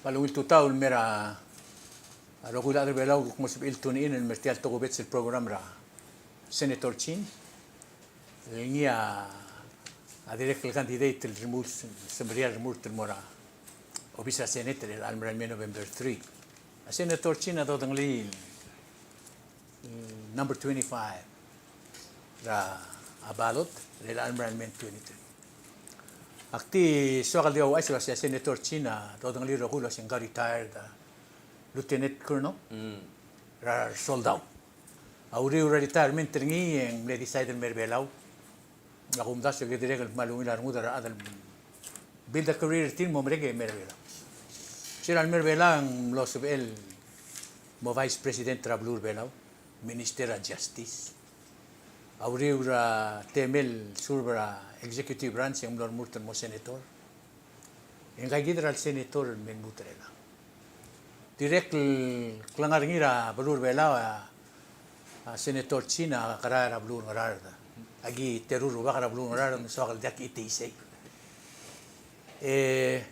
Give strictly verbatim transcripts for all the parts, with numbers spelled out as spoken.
Kmal ungil tutau el mer a rokui el chad er a Belau el kuk mo sebechir el tune in el mer tia el tokubets el program er a Senator Chin. El ngii a dirrek el candidate el remurt, semeriar el remurt el mo er a obis er a Senate er chelecha el mera el mei November three. A Senator Chin a dodengelii number twenty-five er a ballot er chelecha el mera el mei twenty-three. Ak di soak el di ouchais el uasei a Senator Chin a dodengelii el rokui el uasei ng retired a Lieutenant Colonel er a resoldau. A uriul er a retirement er ngii e ng mle decide el mer a Belau. Ak omdasu e ke dirrek el kmal ungil a rengud er a rechad el build a career er tir el mo merek e mer a Belau. Sel lal mer a Belau e ng mlo sebechel el mo Vice President er a beluu er a Belau, Minister er a Justice. A uriul er a temel el serve er a executive branch e ng mlo remurt el mo senator. E ngika kid er a le senator el me lmuut er chelechang. Dirrek el klengar er ngii er a beluu er a Belau a, a Senator Chin a kerael er a beluu er a Ngaraard. Aki teru el rubak er a beluu er a Ngaraard me soak el diak chiteisei. E,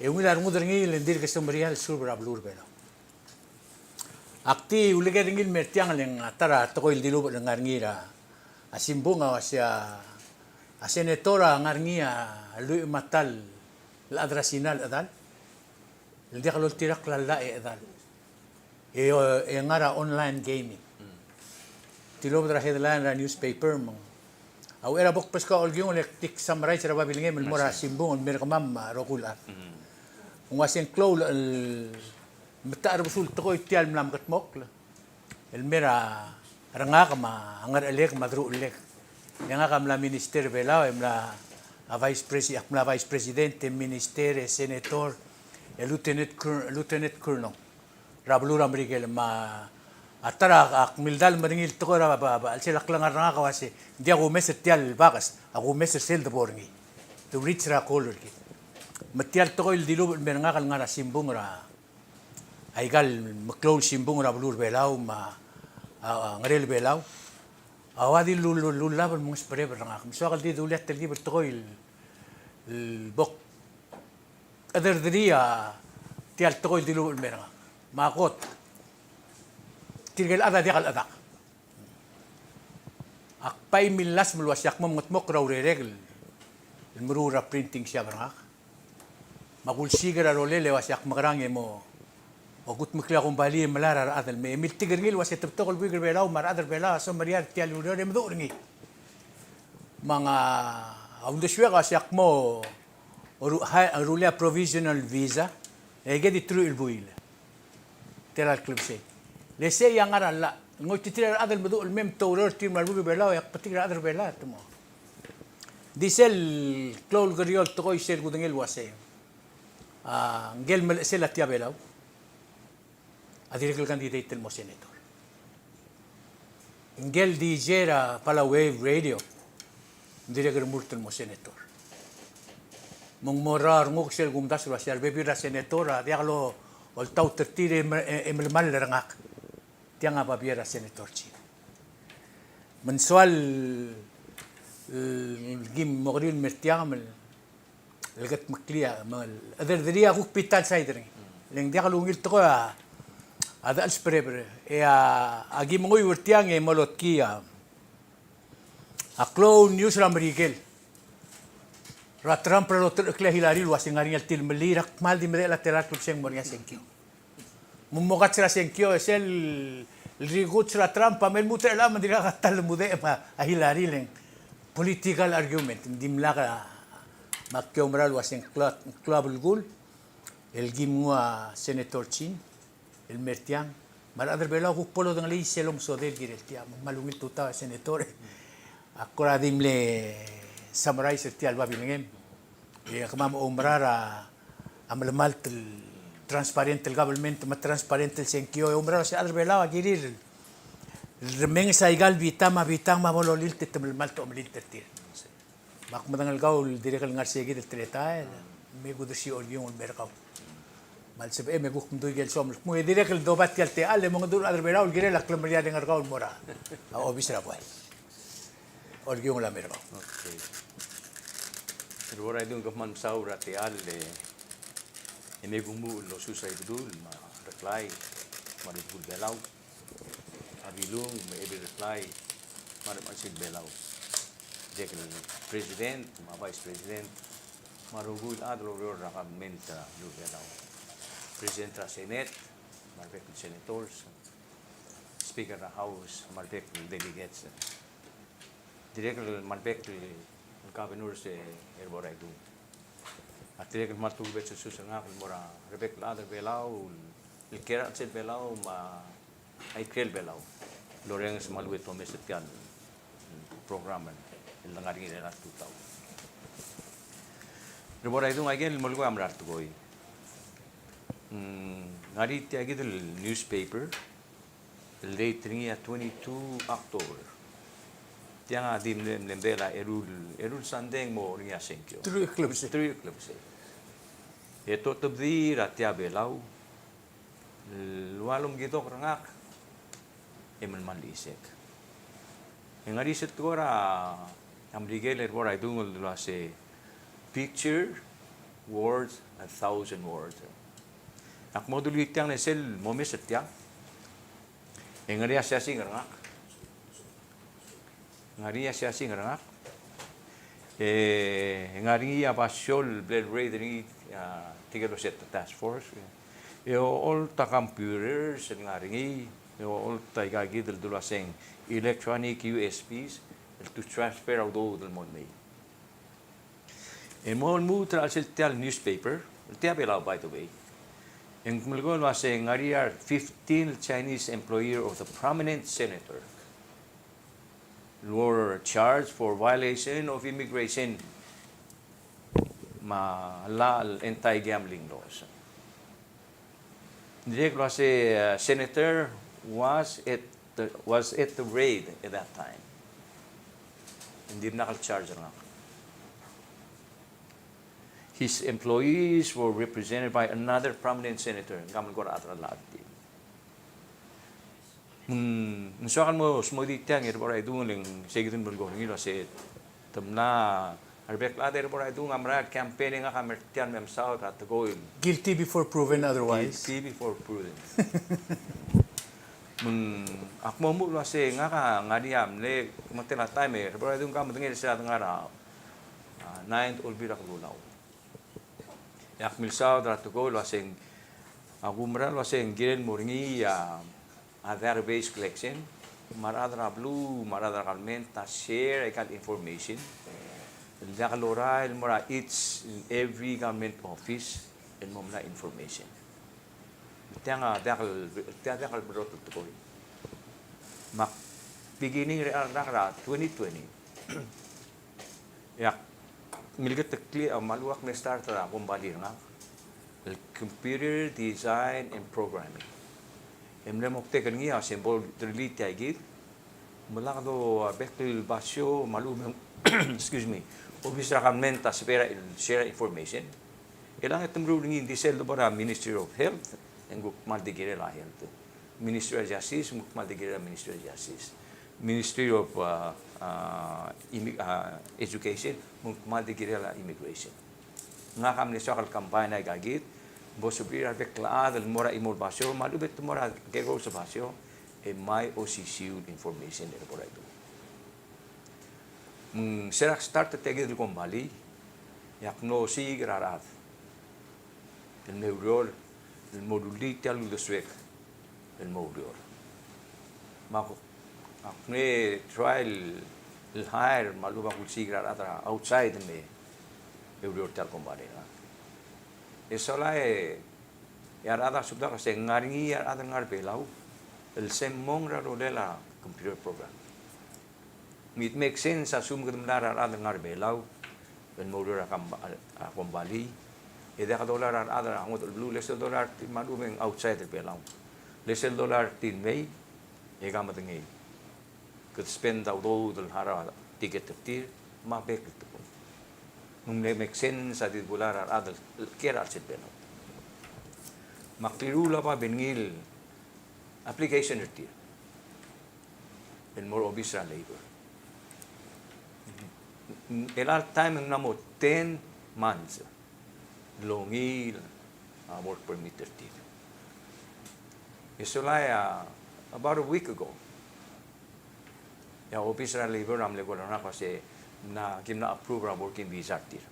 e ungil a rengud er ngii el ng dirk semeriar el serve er a beluu er a Belau. Ak di uleker er ngii el mer tiang e le ng a ta er a tekoi el dilubech el ngar er ngii er a simbung a uasei a senator a ngar er ngii a lluich me a ta el chad er a Sina el chedal el diak loltirakl a llach e chedal. E, e ngar er a online gaming. Tilobed er a headline er a newspaper me ng, a uchei er a bo kbeskau a olkiung e le ak di summarize er a babilngem el mo er a simbung el mer kemam me a rokui el chad. Ng uasei ng klou el, el metacherbesul tekoi tia el mla mekedmokl el mer a rengak me a ngerchelek me a deruchellek. E ngak a mla minister er a Belau, e mla a vice presi-, ak mla vice president, e minister, e senator, e lieutenant col-, lieutenant colonel er a beluu er a Merikel. Me a ta er a ak mildalem er ngii el tekoi er a ba, ba, ba, sel ak klengar er ngak a uasei, ng diak kumes er tia el bakes, a kumes er sel debo er ngii. To reach er a goal er kid. Me tia el tekoi el dilubech el mer ngak el ngar er a simbung er a aika el meklou el simbung er a beluu er a Belau me a, a, a ngerel Belau. A ua di lu-, lu-, lullab el mengesbereber er ngak. Me soak el di dulii a telkib el tekoi el, el bo kchederderii a tia el tekoi el dilubech el mer ngak. Me a kot, tirke el chad a diak el chedak. Ak bai millasem el uasei ak mo mengedmokl er a urerek el meruul er a printing shop er ngak. Me ak ulsiik er a rolel e uasei ak mekerang e mo okudmeklii a kombalii e melai er a rechad el mei. E miltik er ngii el uasei te betok el buik er a Belau me a rechad er a Belau a semeriar er tia el ureor e meduch er ngii. Me ng a uldesuek a uasei ak mo oru-, ha-, rullii a provisional visa e aike di truich el buil. Tela el klebesei. Le sei a ngar er a llach. Ngoititerir a rechad el meduch el mei me te oureor er tir me a lurruul er a Belau, e ak betik er a rechad er a Belau, te mo. Di sel klou el kerior el tekoi sel kudengei el uasei, a, ngike el melechesel a tia Belau a dirrek el candidate el mo senator. Ngike el D J er a Palau Wave Radio, ng dirrek el remurt el mo senator. Me ng mo er a renguk sel kumdasu el uasei a rebebil er a senator a diak loltaut er tir e me-, e, e melemall er ngak. Tiang a babier er a Senator Chin. Me ng soal, e, kim mo kerir el mer tiang me le el kedmeklii a, me le chederderii a kuk bita el side er ngii. Le ng diak lungil tekoi a, a dechelsbereber. E a, a ki menguiu er tiang e mo lotkii a, a klou el news er a Merikel er a Trump er a loterecheklii a Hillary el uasei ng ngar er ngii a tilemellii, e ak kmal di medechel a tela el klebesei e ng mo er ngii a sengkio. Me ng mo kats er a sengkio, e sel rikuts er a Trump a me lmuut er chelechang me ng dirkak a ta el mudechem a Hillary, le ng political argument. Ng dimlak a, me ak ki oumera el uasei ng klou, klou a belkul el kim nguu a Senator Chin el mer tiang. Me a rechad er a Belau a kuk bo lodengelii sel omesodel el kirel tiang. Me ng kmal ungil tutau a Senator. Ak kora di mle summarize er tia el babilngem. E kemam a oumera er a melemalt el transparent el government me a transparent el sengkio, e oumera er a rechad er a Belau a kirir el remenges aika el bita me a bita me a bo lolilt e te melemalt a omelilt er tir. Me ak medengei el kau el dirrek el ngar sei kid el teletael, me kudersii a olkiung el mer kau. Me a lsebechem e kuk mdu ikel soam el kmo e dirrek el doba tia el techall e mongedecheduch er a rechad er a Belau el kirel a klemeriareng er kau el mo er a obis er a buai. Olkiung el mer kau. Okay. Sel bo er a idung e kmal mesaul er a techall e E me kumuchel el osus a Ibedul me a Reklai me a rubekul Belau, a Bilung me a Ebil Reklai me a remechesil Belau. Dirrek el president me a vice president me a rokui el chad el oureor er a government er a beluu er a Belau. President er a Senate me a rebek el senators, speaker er a House me a rebek el delegates. Dirrek el me a rebek el governors, e, er a bo er a Idung. A dirrek el kmal tuobed el osus er ngak el mo er a rebek el chad er a Belau el kiei er a chelsel Belau me a ikrel Belau el orrenges me a lechub e te omes er tia el program el ngar er ngii er a tutau. Er a bo er a Idung, aike el molekoi a mera el tekoi. Mm, ngar er ngii tia kid el newspaper el date er ngii a twenty-two October. Tiang a di mle, mle medal a eru el, eru el sandei e ng mo er ngii a sengkio. Teruich el klebesei. Teruich el klebesei. E te otebedii er a tia Belau el ua lomekidok er ngak e melemall el chisek. E ng ngar er ngii sel tekoi er a Merikel er a bo er a Idung el dula se picture worth a thousand words. Ak mo dulii tiang e sel momes er tiang e ng ngar er ngii a siasing er ngak. Ng ngar er ngii a siasing er ngak. E ng ngar er ngii a basio el bla leraid er ngii, a, tirke el ua se task force. E olecholt a computers el ngar er ngii, e olecholt a ika kid el dula se ng electronic U S Bs el to transfer a udoud el mo mei. E mo lmuut er a chelsel tia el newspaper, tia Belau, by the way, e ng melekoi el ua se ng ngar er ngii a fifteen Chinese employee of the prominent senator were charged for violation of immigration me a llach el anti-gambling laws. Dirrek el ua se, uh, senator was at the, was at the raid at that time. Ng dimlak el charge er ngak. His employees were represented by another prominent senator. Ng kmal kora a ta er a llach er tir. Mm, ng soak el mo smodii tiang er a bo er a Idung, le ng sei kid el melekoi er ngii el ua se te mla, a rebek el chad er a bo er a Idung a mera el campaign e ngak a mera tia el me mesaod er a tekoi el guilty before proven otherwise. Guilty before proven. Me ng, ak mo omuchel el ua se ngak a ngar er ngii a mle, mo tela taem e a bo er a Idung a medengei el se a dengar er a, a, Ninth Olbiil er a Kelulau. E ak milsaod er a tekoi el ua se ng, a kumerang el ua se ng kirel mo er ngii a, a database collection me a rechad er a beluu me a rechad er a government a share aika el information el diak lorael el mo er a each and every government office el mo melai a information. Tiang a diak el, tia diak el berrotel tekoi. Me ak beginning er a, er a twenty twenty. E ak milketeklii, a, me a lechub e ak mle start er a kombalii er ngak el computer design and programming. E mle moktek er ngii a se ng bo lterelii tia kid me lak do, a, bek el basio me a lechub e ng, excuse me, obis er a government a sebechel el share information. E le ng te meruul er ngii, ng di sel debo er a Ministry of Health, e ng kuk kmal di kirel a health. Ministry of Justice, me ng kuk kmal di kirel a Ministry of Justice. Ministry of, uh, uh, Immi-, uh, Education, me ng kmal di kirel a immigration. Ngak a mle soak el combine aika kid, bo sebechir a rebek el chad el mo er a chimo el basio, me a lechub e te mo er a kekerous el basio, e mei a osisiu el information er a bo er a Idung. Me ng se er a start er tia kid el kombalii, e ak mlo osiik er a rechad el me oureor el mo rullii tia el uldesuek el mo oureor. Me ak, ak mle try el hire me a lechub e ak ulsiik er a rechad er a outside el me oureor er tia el kombalii. E sola e a rechad a subed el ua se ng ngar er ngii a rechad el ngar er a Belau el se mong er a rolel a computer program. Me it makes sense a lsekum kede melai er a rechad el ngar er a Belau el mo oureor er a kamba-, a kombalii, e diak dolai er a rechad er a ngodech el beluu, le sel dolai er tir me a lechub e ng outside er a Belau. Le sel dolai er tir el mei, e ke medengei. Kede spend a udoud el harau a ticket er tir, me a bek el tekoi. Me ng mle make sense a di dolai er a rechad el kiei er a chelsel Belau. Me ak liluul a babier ngii el application er tir el mo er a obis er a labor. Chelecha el taem e ng mla mo ten months el ongiil a work permit er tir. E sola e a, about a week ago, e a office er a labor a mle call er ngak el uase ng mla, ki mla approve er a working visa er tir.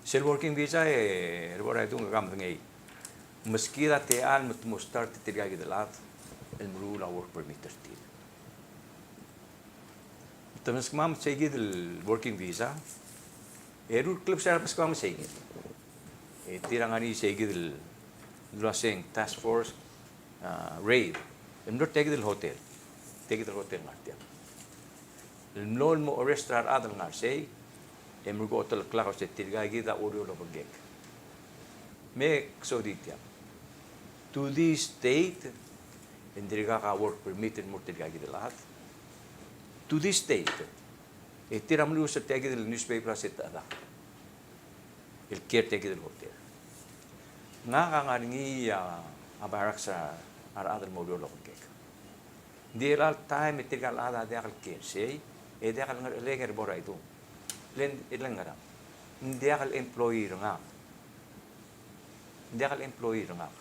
Sel working visa e, er a bo er a idung e ke medengei, meskid a techall me te mo start er tirka kid el chad el meruul a work permit er tir. Te meskemam sei kid el working visa, e eru el klebesei er a meskemam sei kid. E tir a ngar er ngii sei kid el, el uaseng task force, a, raid. El mlo er tia kid el hotel. Tia kid el hotel el ngar tiang. El mlo el mo arrest er a rechad el ngar sei, e mlo ko otel el klak el uase tirka kid a oureor el obengkek. Me ke sodii tiang. To this date, e ng dirkak a work permit el mo er tirka kid el chad. To this date. E tir a mlo er tia kid el newspaper el uase te chedak el kiei er tia kid el hotel. Ngak a ngar er ngii a, a barracks er a, a rechad el mo oureor el obengkek. Ng di chelecha el taem e tirka el chad a diak el kiei er sei, e diak el ngerechelek er a bo er a idung. Le ng, le ng ngerang. Ng diak el employee er ngak. Ng diak el employee er ngak.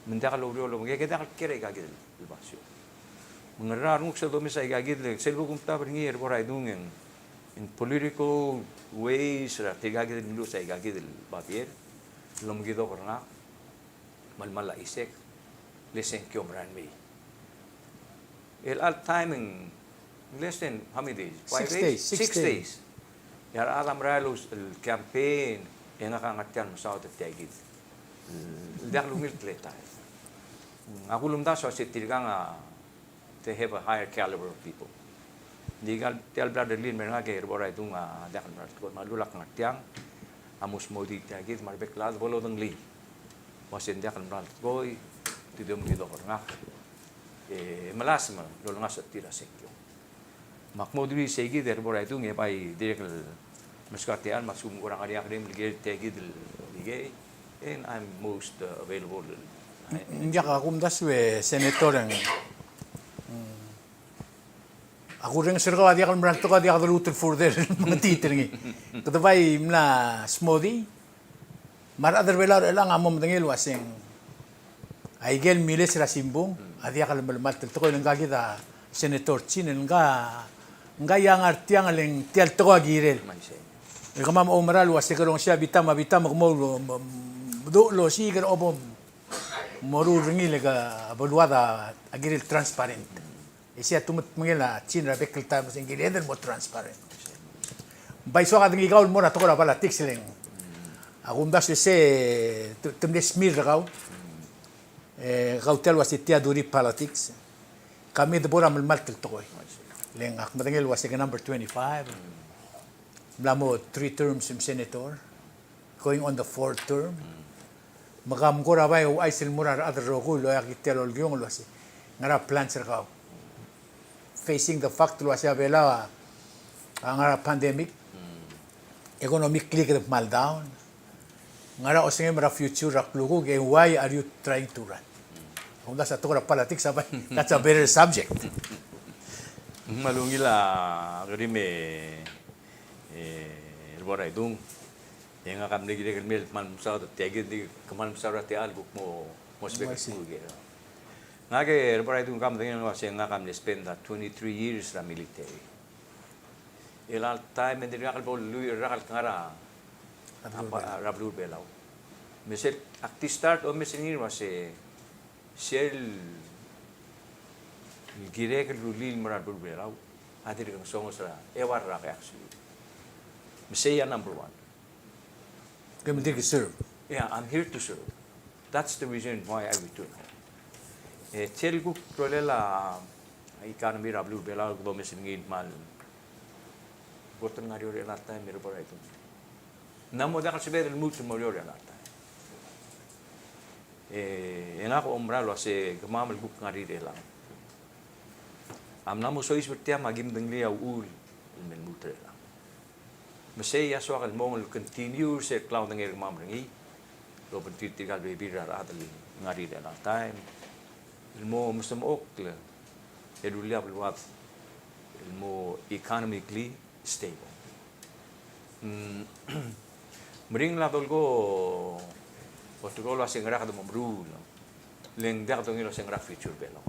Me ng diak el oureor el obengkek, e diak el kiei er aika kid el basio. Me ng ngar er ngii a renguk sel domes aika kid el, sel bo kumtab er ngii er a bo er a idung e ng, e ng political ways er tirka kid el meluches aika kid el babier el omekidok er ngak me a lmal a chisek, le sengkio a mera el mei. Chelecha el taem e ng less than how many days? Five days? Six days. Six days. E a rechad a merael el campaign, e ngak a ngar tiang el mesaod er tia kid el diak lungil el teletael. Ak ulemdasu el uase tirkang a, they have a higher caliber of people. Ng di tia el bla derellii el mer ngak e er a bo er a idung a diak el mera el tekoi, me a lulak ngar tiang a mo smodii tia kid me a rebek el chad bo lodengelii el uase ng diak el mera el tekoi, te di omekidok er ngak. E melasem el olengasech er tir a sengkio. Me ak mo dulii sei kid er a bo er a idung e bai dirrek el meskau a techall me a lsekum ng kora ngar er ngii a kerim el kirel tia kid el ikei, and I'm most, uh, available. Ng diak, a kumdasu e Senator e ng, mm, a kurrenges er kau a diak el mera el tekoi, a diak de lmuut el further el mengetiit er ngii. Kede bai mla smodii, me a rechad er a Belau er chelechang a mo medengei el uaseng aike el miles er a simbung a diak el melemalt el tekoi, le ngka kid a Senator Chin, le ngka, ngka a ngar tiang, le ng tia el tekoi a kirel. E kemam a oumera el uase ke rongesii a bita me a bita me ke mo, mo, mo, meduch el osiik er a obo moruul er ngii, le ke beluad a kirel transparent. E sei a tumetmengel a Chin er a bek el taem, se ng kired el mo transparent. Bai soak a dengikau el mo er a tekoi er a politics, le ng, a kumdasu e se te, te mle smear er kau. E kau tia el uase tia duri politics. Kemiu de bo er a melemalt el tekoi. Le ng ak medengei el uase ke number twenty-five. Mla mo three terms el senator, going on the fourth term. Me ke mkora bai ouchais el mo er a rechad el rokui el oeak tia el olkiong el uase ngera a plans er kau, facing the fact el uase a Belau a ngar er a pandemic, economically kede kmal down. Ngera osengem er a future er a klukuk, e why are you trying to run? Kumdasu a tekoi er a politics a bai, that's a better subject. Me a ungil a kerim e, e, er a bo er a idung. E ngak a mle kirek el mei el kmal mesaod er tia kid, ng di kmal mesaod er a techall el kuk mo, mo sebechek el kuk. Ngak e er a bo er a idung, ke medengei el uase ngak a mle spend a twenty-three years er a military. Chelecha el taem e ng dirkak el bo lluich el rak el kngar er a, a, er a beluu er a Belau. Me sel ak di start omes er ngii el uase sel kirek el rullii el mo er a beluu er a Belau a dirk ngesonges er a eua el rak, actually. Me sei a number one. Ke mle dirk serve. Yeah, I'm here to serve. That's the reason why I return home. E sel kuk rolel a economy er a beluu er a Belau el kede omes er ngii el kmal kot el ngar er eou er chelecha el taem er a bo er a idung. Ng mo diak el sebeched el lmuut el mo er eou er chelecha el taem. E, e ngak a oumera el uase kemam el kuk ngar er chelechang a mla mo soiseb er tia me aki medengelii a uchul el me lmuut er chelechang. Me sei a soak el mong el continue er sel klaodengei er kemam er ngii el obengterir tirka el bebil er a rechad el ngar er chelecha el taem el mo mesemechokl e rullii a beluad el mo economically stable. Mm, Meringel a dolekoi, oltekoi el uasei ngera kede mo meruul, le ng diak dongil el uasei ngera future er a Belau.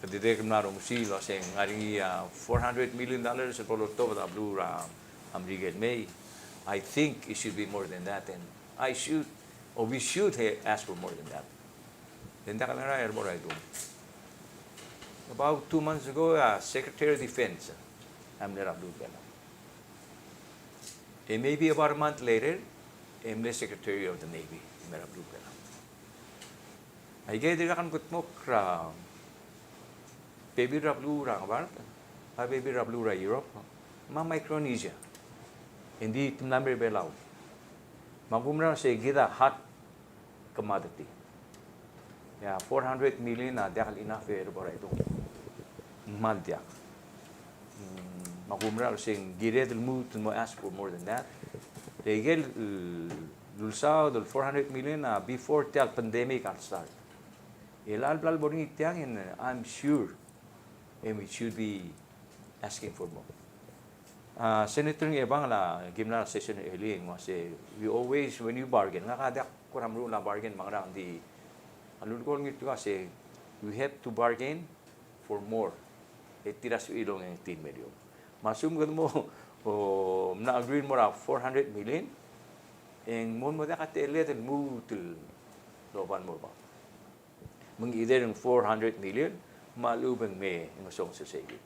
Kede dirrek el mla rongesii el uasei ng ngar er ngii a four hundred million dollars el bo loltobed er a beluu er a Merikel el mei. I think it should be more than that, and I should, or we should ha-, ask for more than that. Le ng diak el ngar er a, er a Belau. About two months ago, a Secretary of Defense a mle er a beluu er a Belau. And maybe about a month later, e mle Secretary of the Navy, mei er a beluu er a Belau. Aike dirkak el kudmokl er a bebil er a beluu er a Ngebard, a bebil er a beluu er a Europe, me a Micronesia. Engdi te mla mei er a Belau. Me a kumerang el uasei kid a hot commodity. Ia, four hundred million a diak el enough, e Rubak er a Idung. Ng kmal diak. Mm, me a kumerang el uasei ng kired el lmuut el mo ask for more than that. Le aike el, el ulsaod el four hundred million a before tia el pandemic a start. E chelecha el bla lebo er ngii tiang, and I'm sure, and we should be asking for more. A, Senator Ngebang, a ki mla er a session er a elii, ng uasei, we always, when you bargain, ngak a diak kora meruul a bargain me a ngerang, di a lulekoi er ngii el tekoi a uasei, we have to bargain for more. E tir a sebechir el ongengetiil el mei er eou. Me a lsekum kede mo, o, mla agree el mo er a four hundred million, e ng mo, mo diak a techelled el lmuut el oba el mo er bab. Me ng either ng four hundred million, me a lechub e ng me, e ng ngesonges er seikid.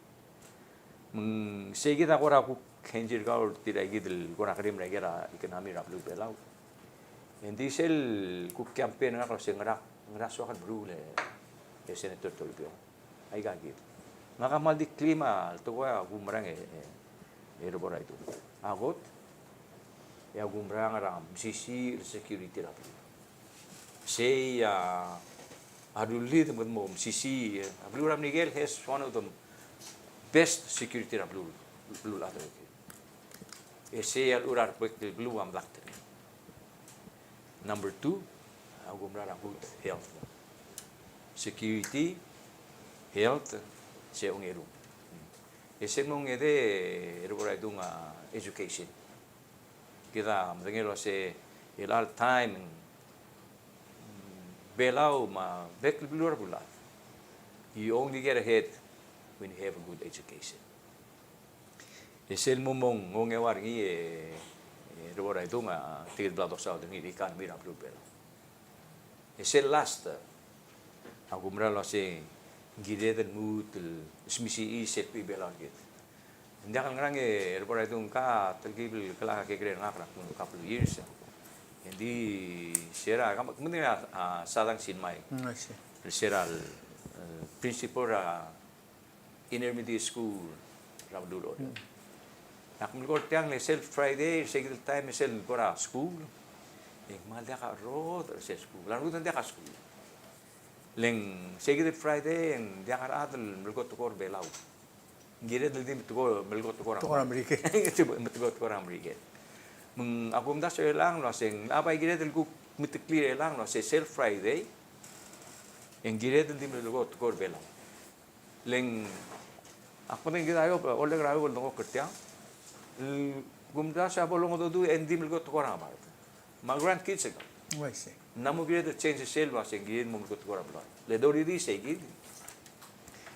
Me ng seikid a kora kuk hensi er kau er tirkakid el kora kerim er aike el economy er a beluu er a Belau. Engdi sel kuk campaign er ngak el uasei ngera, ngera soak el meruul e, e Senator Toribiong. Aikakid. Ngak a kmal di klim a le tekoi a kumerang e, e, e Rubak er a Idung. A kot, e a kumerang er a mesisiich el security er a beluu. Sei a, a rullid me kede mo mesisiich, a beluu er a Merikel has one of the best security er a beluu, beluu el chad er a Merikel. E sei a lechub e a rebek el beluu a medakt er ngii. Number two, a kumerang er a good health. Security, health, se ongeru. E sel mo ongedei, e Rubak er a Idung, a education. Kid a medengei el uasei, el all time, Belau me a bek el beluu er a beluulechad, you only get ahead when you have a good education. E sel mo mo ng ongeua er ngii e, e Rubak er a Idung, a tia kid el bla dosaod er ngii er a economy er a beluu er a Belau. E sel last, a kumerang el uasei ng kired el lmuut el smisichii sel bebil er kid. Ng diak el ngerang e Rubak er a Idung, ka telkib el kelak a kekerei er ngak er a couple of years. Engdi se er a, ka me, ka medengei a, a Sadang Sinmai. Mm, I see. Se er a, e, principal er a intermediate school er a beluu er a Oreor. Mm. Ak melekoi er tiang le sel Friday, seikid el taem e sel kora school, e ng kmal diak a cherrodech er sel school. A rengud a diak a school. Le ng seikid el Friday e ng diak a rechad el melekoi tekoi er a Belau. Ng kired el di melekoi, melekoi tekoi er a, tekoi er a Merikel. Melekoi tekoi er a Merikel. Me ng, a kumdasu er chelechang el uasei ng, a bai kired el kuk meteklii er chelechang el uasei sel Friday e ng kired el di melekoi tekoi er a Belau. Le ng, ak medengei kid a Iob, Oleg er a Iob el dengchokl er tiang. Kumdasu a bo longedecheduch e ng di melekoi tekoi er a Ngebard. Me a grandkids er kau. Oh, I see. Ng mo kired el change sel uasei ng kired el mo melekoi tekoi er a beluad. Le doridii seikid,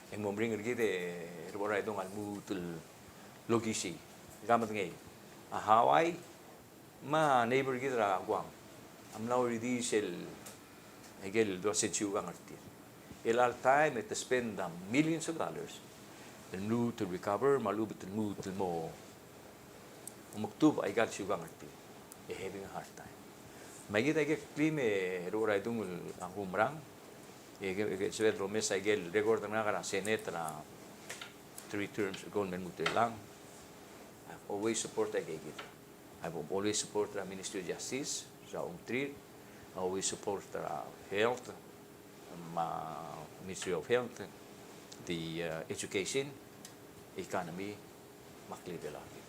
e ng mo meringel er kid e Rubak er a Idung a lmuut el okisii. Ka medengei a Hawaii, me a neighbor er kid er a Guam a mla oridii sel, aike el dosaod el siukang er tir. El all time e te spend a millions of dollars el lmuut el recover, me a lechub e te lmuut el mo omekdubech aika el siukang er tir. E having a hard time. Me aikid aike el klim e Rubak er a Idung el kumerang, e ke, ke sebeched el omes aike el record er ngak er a Senate er a three terms ago el me lmuut er chelechang. I've always support aikakid. I've always support the Ministry of Justice, sa ongtir, I always support the health, um, uh, Ministry of Health, the, uh, education, economy, me a klibel a kid.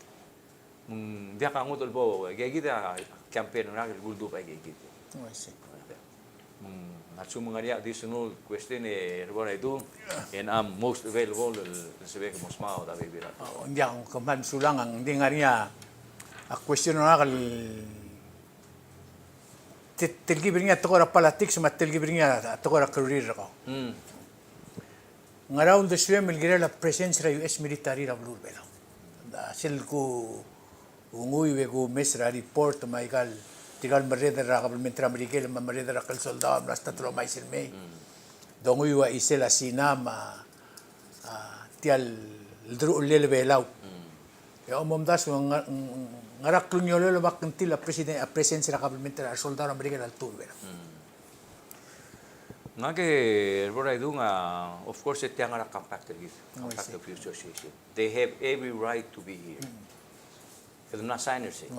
Mm, diak a ngodech el bo, aikakid a campaign er ngak el kuldubech aikakid. Oh, I see. Mm, a lsekum ng ngar er ngii a additional question e Rubak er a Idung, and I'm most available el, el sebechek el mo smaod a bebil er a. Oh, ng diak, kmal mesulang, ng di ngar er ngii a A question er ngak el te-, telkib er ngii a tekoi er a politics me a telkib er ngii a tekoi er a career er kau. Ngera uldesuem el kirel a presence er a U S military er a beluu er a Belau? A sel ku, kunguiu e kumes er a report me aika el, tirka el merreder er a government er a Merikel me a merreder er a klsoldau a mla start el omais el mei. Donguiu a chisel a Sina me a, a, tia el deruchellel a Belau. E omomdasu ng-, ng-, ngera klungiolel el oba kngtil a president, a presence er a government er a soldau er a Merikel er a ltuu er a Belau? Ngak e, Boraidung, a, of course, e tia ngar er a compact er kid, compact of free association. They have every right to be here. Kede mla sign er sei.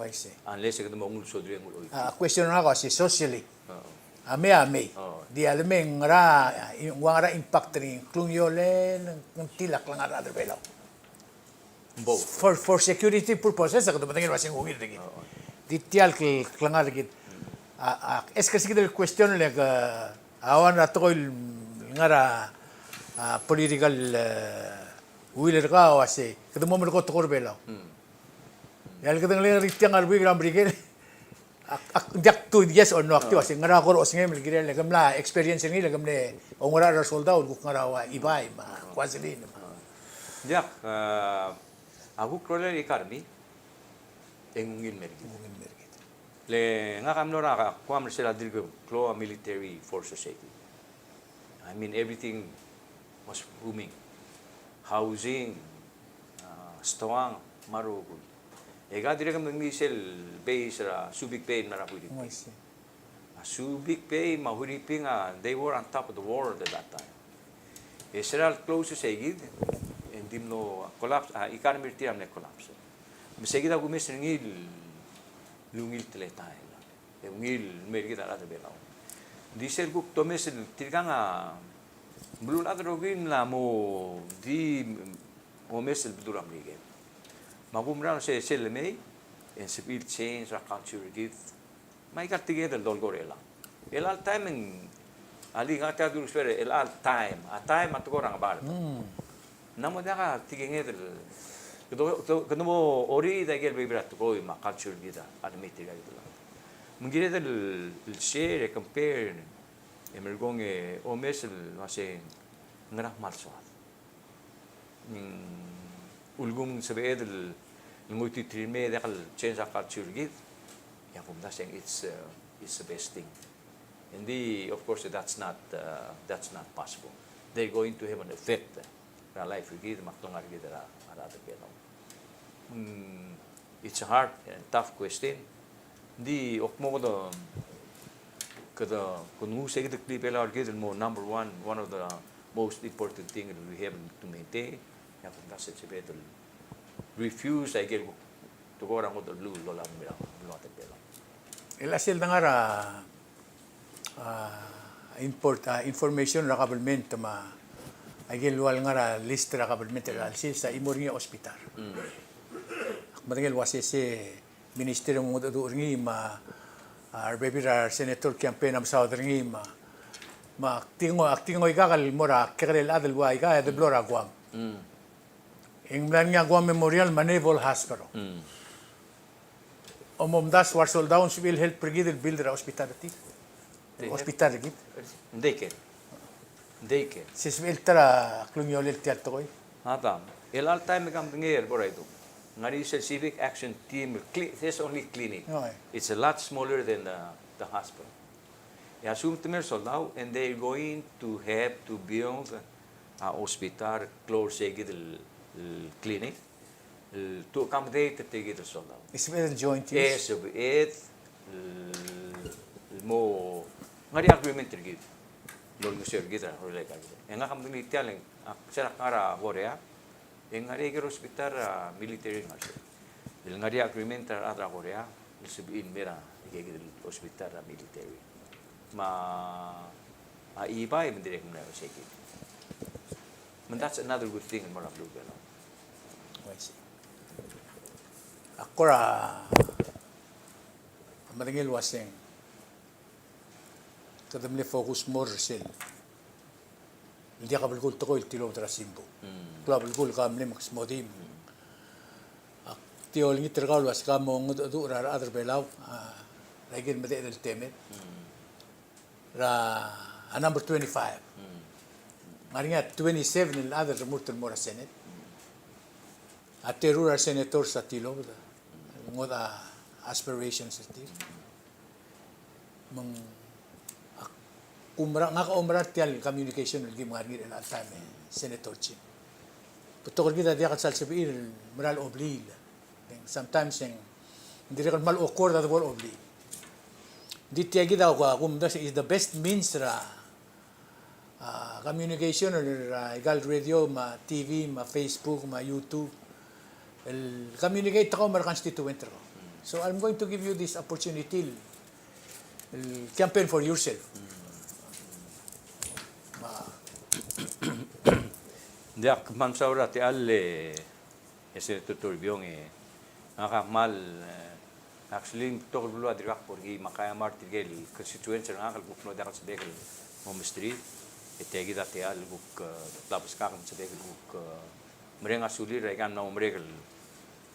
Unless e kede mo nguu el soldau e nguu el oitii. A question er ngak a se socially. A mei a mei. Di a lemei ngera, ng ua ngera impact er ngii, klungiolel, ng tia el klengar er a rechad er a Belau? Both. For, for security purposes, e kede medengei el uasei ng ungil er kid. Di tia el kl-, klengar er kid. A, a, esker se kid el question el ke, a ua ngera tekoi el ngar er a, a, political, e, will er kau el uasei kede mo melekoi a tekoi er a Belau. E a le kede ngelekir er tiang a rebuik er a Merikel. Ak, ak, ng diak tu yes or no, ak tiu a se ngera kora osengem el kirel, le ke mla experience er ngii, le ke mle oungerachel er a soldau el kuk ngar er a ua Ibai me a Kuaselim me a. Diak, a, a kuk rolel a economy e ng ungil el mer kid. Ungil el mer kid. Le ngak a mlo er a Guam er sel dirk klou a military forces er kid. I mean, everything was booming. Housing, a, stoang, me a rokui. E ka dirrek el mei sel base er a Subic Bay el mla er a Huiriping. A Subic Bay me a Huiriping a, they were on top of the world at that time. E se er a le close sei kid, e ng di mlo collapse, a, economy er tir a mle collapse. Me sei kid a kumes er ngii el ungil teletael. E ungil el mer kid a rechad er a Belau. Ng di sel kuk domes el tirkang a beluulechad el rokui el mla mo di omes el bedul er a Merikel. Me a kumerang se, sel lemei, e ng sebechir el change er a culture er kid. Me aika el tekinged el dolekoi er chelechang. Chelecha el taem e ng, alii, ngak a tia el dulu el swear, chelecha el taem, a taem a tekoi er a ngebard. Ng mo diak a tekinged el, kede, kede, kede mo orid aike el bebil er a tekoi me a culture er kid a, a lemei tirka el. Me ng kired el, el share e compare, e merekong e omes el uasei ngera kmal soad. Mm, ulekum ng sebeched el ngoititerir me diak el change a culture er kid, e a kumdasu e ng it's, uh, it's the best thing. And the, of course, that's not, uh, that's not possible. They're going to have an effect, uh, er a life er kid me a klengar er kid er a, er a rechad er a Belau. Mm, it's a hard and tough question. Ng di, ak mo kede, kede, kede nguu se kid el klii a Belau er kid el mo number one, one of the most important thing that we have to maintain. E a kumdasu e sebeched el refuse aike el tekoi er a ngodech el beluu el lolab er a, el lolab er a Belau. El a sel dengar a a, import, a, information er a government me a, aike el ua el ngar er a list er a government er a sils a chimo er ngii a hospital. Mm. Ak medengei el uasei se minister a mo mengedecheduch er ngii me a, a, rebebil er a senator campaign a mesaod er ngii me a, me ak di ngoi, ak di ngoikak el mo er a kekerei el chad el ua aika e de blo er a Guam. Mm. E ng mla er ngii a Guam Memorial me a Naval Hospital. Mm. Omomdasu a resoldau ng sebechir el help er kid el build er a hospital er tir. They have. Hospital er kid. They can. They can. Se sebechir el ta er a klungiolel tia el tekoi. Adam, el all time e kam medengei er a Boraidung. Ng ngar er ngii sel Civic Action Team, cli-, there's only clinic. Oi. It's a lot smaller than the, the hospital. E assume te mei a resoldau, and they're going to have to build a hospital, klou er se kid el, el clinic, el to accommodate er tia kid el soldau. E sebeched el joint use? E sebeched el, el mo, ng ngar er ngii a agreement er kid. Mo olengeseu er kid a rolel aika kid. E ngak a medengei tia el, ak, se er a ngar er a Korea, e ng ngar er ngii aike el hospital er a military el ngar er sei. El ngar er ngii a agreement er a rechad er a Korea, el sebechir el mei er a, aike kid el hospital er a military. Me a Ibai me ng dirrek el mla er sei kid. Me that's another good thing el mo er a beluu er a Belau. Oh, I see. Ak kora medengei el uaseng kede mle focus more er sel diak a belkul tekoi el tilobed er a simbung. Mm. Klou a belkul ke mle mekesmodim. Mm. Ak, Tia olengit er kau el uase ke mo mengedecheduch er a rechad er a Belau, a, er a ikel medechel el temed. Er a, a number twenty-five. Ngar er ngii a twenty-seven el chad el remurt el mo er a Senate. A teru er a senators a tilobed. Ngodech a aspirations er tir. Me ng, ak, kumerang, ngak a oumera er tia el communication el kim ngar er ngii er chelecha el taem, e Senator Chin. Betok er kid a diak el sal sebechir el mera el obliil. Sometimes e ng dirrek el kmal awkward a debo el obliil. Ng di tia kid a kuk, a kumdasu is the best means er a, a, communication er a, a, ikal radio, me a T V, me a Facebook, me a YouTube. El communicate er kau me a reconstituent er kau. So I'm going to give you this opportunity el, el campaign for yourself. Me a Ng diak, kmal mesaul er a techall, e, e Senator Toribiong, e, ngak a kmal, e, actually, ng betok el beluu a dirkak bo er ngii, me ak aimar tirke el constituents er ngak el kuk mlo diak el sebechek el mo mesterir, e tia kid a techall el kuk, e, bla beskak el sebechek el kuk, e, mereng a sulir er aika el mla mo merek el,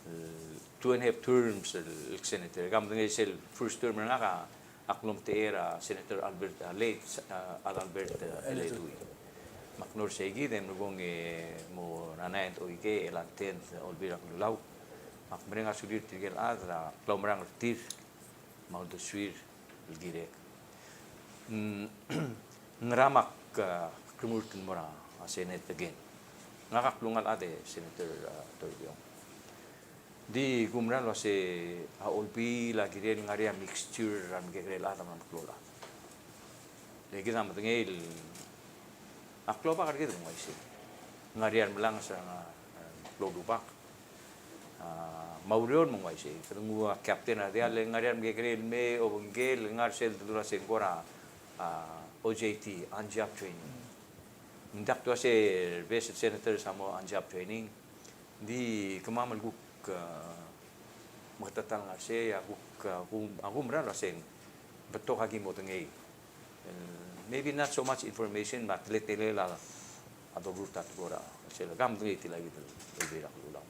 el two and a half terms el, el senator. Ke medengei sel first term er ngak a, ak mlo mtechei er a Senator Albert, a, late, a, Adalbert, a, Eledui. Me ak mlo er sei kid e merekong e mo er a ninth, oike, el a tenth, Olbiil er a Kelulau. Me ak mereng a sulir tirke el chad er a klaumerang er tir me a uldesuir el kirek. Mm, ngera me ak, a, remurt el mo er a Senate again? Ngak a klungal chad e Senator, a, Toribiong. Di kumerang el uase a Olbiil a kirel ngar er ngii a mixture er a remekekerei el chad me a remeklou el chad. Le kid a medengei el, a klobak er kid me ng uaisei. Ngar er ngii a remelanges er a, a, klou el rubak. A, me a ureor me ng uaisei. Kede nguu a captain er a diall, le ngar er ngii a remekekerei el mei, obengkel, ngar er sel dedu el uase ng kora, a, O J T, on job training. Me ng diak dua se best senator a mo on job training. Ng di kemam el kuk, a, meketeket el ngar er sei, a kuk, a, kum-, a kumerang el uase ng betok a ki modengei. E, maybe not so much information, me a teletelel a, a doruul er a tekoi er a, sel, ke medengei tia kid el, el Olbiil er a Kelulau.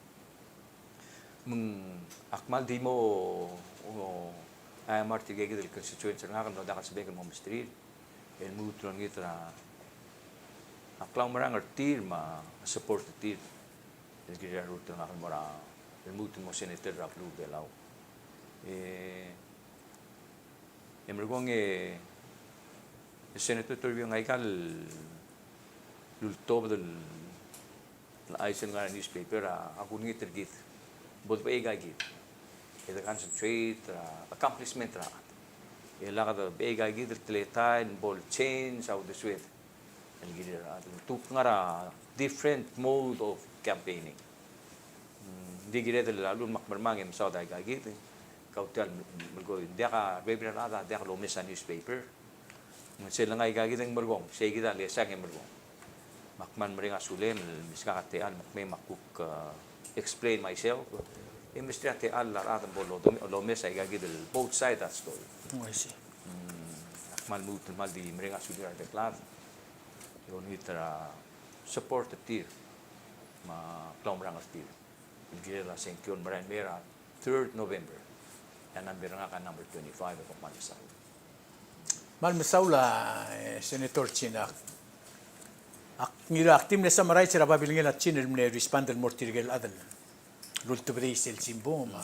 Me ng, ak kmal di mo, o, aimar tirke kid el constituents er ngak el mlo diak el sebechek el mo mesterir, el lmuut el olengit er a, a klaumerang er tir me a support er tir el kirel a rurt er ngak el mo er a, el lmuut el mo senator er a beluu er a Belau. E, e merekong e, e Senator Toribiong, aika el ultobed el chais el ngar er a newspaper a, a kulengit er kid. Bo debechii aika kid. E de concentrate er a accomplishment er a chad. E lak debechii aika kid el teletael el bo el change a uldesued el kirel a rechad. Te kuk ngar er a different mode of campaigning. Mm, ng di kired el a lechub me ak mermang e mesaod aika kid, kau tia el melekoi, ng diak a rebebil er a rechad a diak lomes a newspaper. Me sel lengai aika kid e ng merekong, sei kid a lesang e merekong. Me ak kmal mereng a sulem el meskak a techall me ak mei me ak kuk, a, explain myself. E mesterir a techall a rechad me bo lo-, lomes aika kid el both side a story. Oh, I see. Mm, ak kmal lmuut el kmal di mereng a sulir a rebek el chad el olengit er a support er tir me a klaumerang er tir el kirel a sengkio el merael mei er a third November. E a number er ngak a number twenty-five, e kom kmal mesaul. Kmal mesaul a, e, Senator Chin. Ak, ak ngiluu, ak di mle summarize er a babilngel a Chin el mle respond el mo er tirke el chad el ultebedii sel simbung me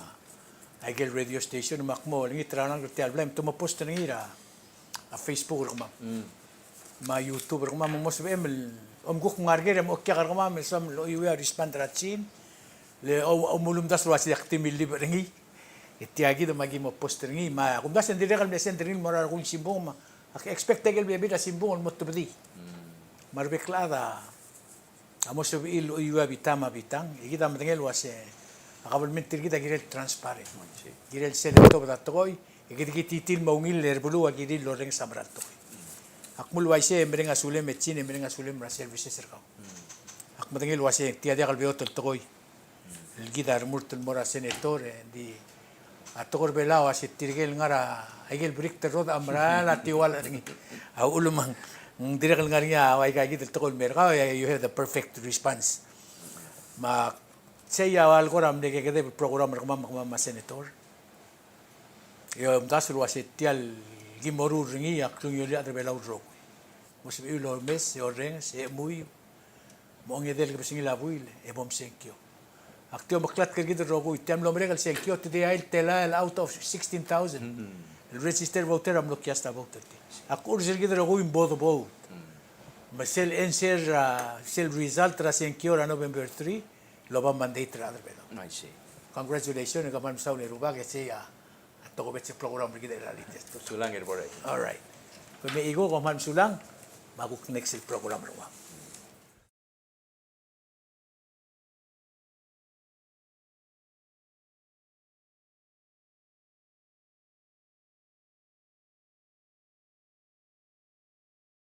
aike el radio station, me ak mo olengit er a rengalek er tia el blai me te mo post er ngii er a, a Facebook er kemam. Mm. Me a YouTube er kemam, me ng mo sebechem el, om kuk ngar er ker e mo okiak er kemam el soam el oiuii a respond er a Chin. Le o, om ulemdasu el uase ak di millibech er ngii. E tia kid me aki mo post er ngii, me a kumdasu e ng dirrek el mle send er ngii el mo er a rokui el simbung, me ak expect aike el bebil er a simbung el mo tebedii. Mm. Me a rebek el chad a a mo sebechir el oiuii a bitang me a bitang, e kid a medengei el uase a kabelment er kid a kirel transparent. Kirel sel letobed a tekoi, e kid a kititii el mo ungil, e a beluu a kirir el orrenges a mera el tekoi. Ak mle uaisei e mereng a sulem e Chin, e mereng a sulem er a services er kau. Ak medengei el uase tia diak el beot el tekoi el kid a remurt el mo er a senator, e di a tekoi er a Belau a se tirke el ngar er a ikel brick el road a mera el a tiual er ngii. A uchul me ng dirrek el ngar er ngii a ua ika kid el tekoi el mer kau, e you have the perfect response. Me ak Sei a leko er a mle kekedeb el program er kemam, kemam a senator. E omdasu el uase tia el ki meruul er ngii a klungiolel a rechad er a Belau el rokui. Mo sebechiu el omes, e orrenges, e chemuiu. Mo ongedei el kebesengil a buil, e bom sengkio. Ak di omeklatk er kid el rokui, tia el mlo merek el sengkio, te di a telael out of sixteen thousand. El registered voter a mlo cast a vote er tir. Ak ourreng er kid el rokui me bo de vote. Me sel answer, a, sel result er a sengkio er a November three, el oba mandate er a rechad er a Belau. I see. Congratulations, e kmal mesaul e rubak, e sei a, a tokubets el program er kid er a latest. Sulang er a Borei. All right. Kemiu e kom kmal mesulang, me a kuk next el program er kemam.